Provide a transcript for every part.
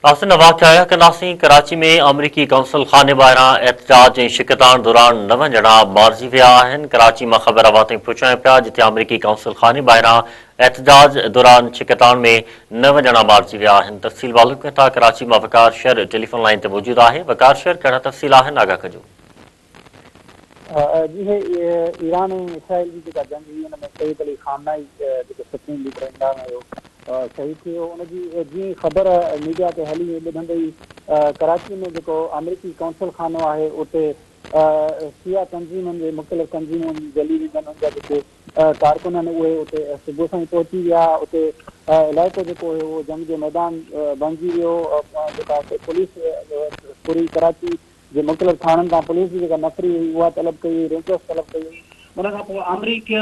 ناظرين واقعا ڪنداسين ڪراچي ۾ آمريڪي قونصل خاني ٻاهران احتجاج ۽ شڪتاڻ دوران نون ڄڻا مارجي ويا آهن ڪراچي مان خبر اوهان تائين پهچايون پيا جتي آمريڪي قونصل خاني ٻاهران احتجاج دوران ڇڪتاڻ ۾ نو ڄڻا مارجي ويا آهن تفصيل معلوم ڪيون ٿا ڪراچي مان وقار شر ٽيليفون لائين تي موجود آهي وقار شر ڪهڙا تفصيل آهن آگاهه ڪجو. جي هي ايران ۽ اسرائيل جي جيڪا جنگ هئي ان ۾ سيد علي خامنائي جيڪو سپريم ليڊر ايران هيو شهيد ٿي ويو ان جي جيئن ئي خبر ميڊيا تي هلي ٻڌندي ئي ڪراچي ۾ جيڪو آمريڪي قونصل خانو آهي اتي شيعا تنظيمن جي مختلف تنظيمن جلي ويندن ان جا جيڪي ڪارڪن آهن اهي اتي صبح سان ئي پهچي ويا اتي علائقو جيڪو هيو اهو جنگ جو ميدان بڻجي ويو جيڪا پوليس پوري ڪراچي جي مختلف ٿاڻن تان پوليس جي جيڪا نفري هئي اها طلب ڪئي وئي، رينجرز طلب ڪئي وئي، ان کان پوء آمريڪي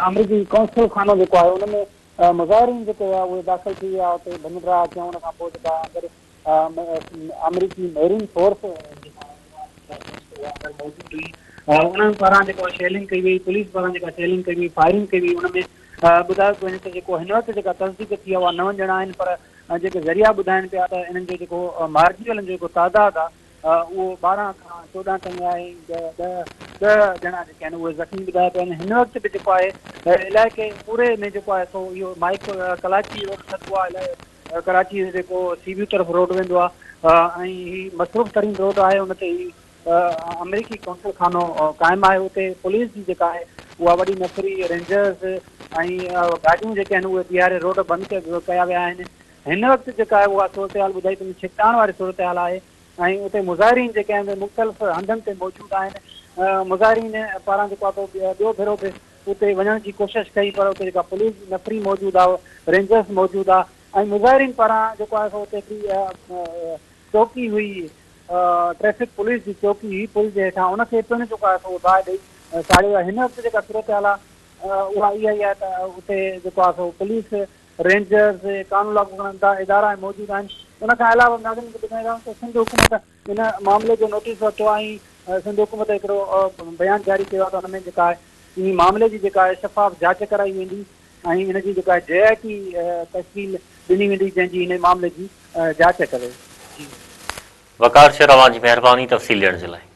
آمريڪي قونصل خانو جيڪو آهي ان ۾ مظاهرين جيڪي هيا اهي داخل ٿي ويا اتي ڀڃ ڊاهه ڪيائون ان کان پوء جيڪا اندر آمريڪي ميرين فورس جيڪا اها اندر موجود هئي انهن پاران جيڪو شيلنگ ڪئي وئي پوليس پاران جيڪا شيلنگ ڪئي وئي فائرنگ ڪئي وئي ان ۾ ٻڌايو پيو وڃي ته جيڪو هن وقت جيڪا تصديق ٿي آهي اها نون ڄڻا آهن پر ۽ جيڪي ذريعا ٻڌائين پيا ته انهن جو جيڪو مارجي ويلن جو جيڪو تعداد آهي اهو 12 کان 14 تائين آهي ۽ ڏهه ڄڻا جيڪي آهن اهي زخمي ٻڌايا پيا وڃن هن وقت به جيڪو آهي علائقي پوري ۾ جيڪو آهي سو اهو مائڪ ڪلاچي روڊ سڏبو آهي الائي ڪراچي جو جيڪو سي ويو طرف روڊ ويندو آهي ۽ هي مصروف ترين روڊ آهي ان تي هي آمريڪي قونصل خانو قائم آهي اتي پوليس جي جيڪا آهي اها وڏي نفري رينجرز ۽ گاڏيون جيڪي آهن اهي بيهاري روڊ بند ڪيا ويا آهن هن وقت جيڪا آهي اها صورتحال ٻڌائي پئي ڇڪتاڻ واري صورتحال آهي ۽ اتي مظاهرين جيڪي آهن اهي مختلف هنڌن تي موجود آهن مظاهرين پاران جيڪو آهي ٻيو ڀيرو به اتي وڃڻ جي ڪوشش ڪئي پر اتي جيڪا پوليس جي نفري موجود آهي رينجرز موجود آهي ۽ مظاهرين پاران جيڪو آهي سو اتي هڪڙي چوڪي هئي، ٽريفڪ پوليس جي چوڪي هئي پل جي هيٺان، ان کي پڻ جيڪو آهي سو باهه ڏئي ساڙيو آهي. هن وقت جيڪا صورتحال آهي اها اها ئي آهي ته اتي جيڪو آهي سو پوليس، رينجرز، قانون لاڳو ڪرڻ ادارا موجود آهن. ان کان علاوه ناظرين کي ٻڌائيندا هلون ته سنڌ حڪومت ان معاملي جو نوٽيس ورتو آهي ۽ سنڌ حڪومت هڪڙو بيان جاري ڪيو آهي ته ان ۾ جيڪا آهي انهي معاملي جي جيڪا آهي شفاف جاچ ڪرائي ويندي ۽ ان جي جيڪا آهي جي آء ٽي تشڪيل ڏني ويندي جنهن جي انهي معاملي جي جاچ ڪري. جي. وقار شر اوهان جي مهرباني تفصيل ڏيڻ جي لاء.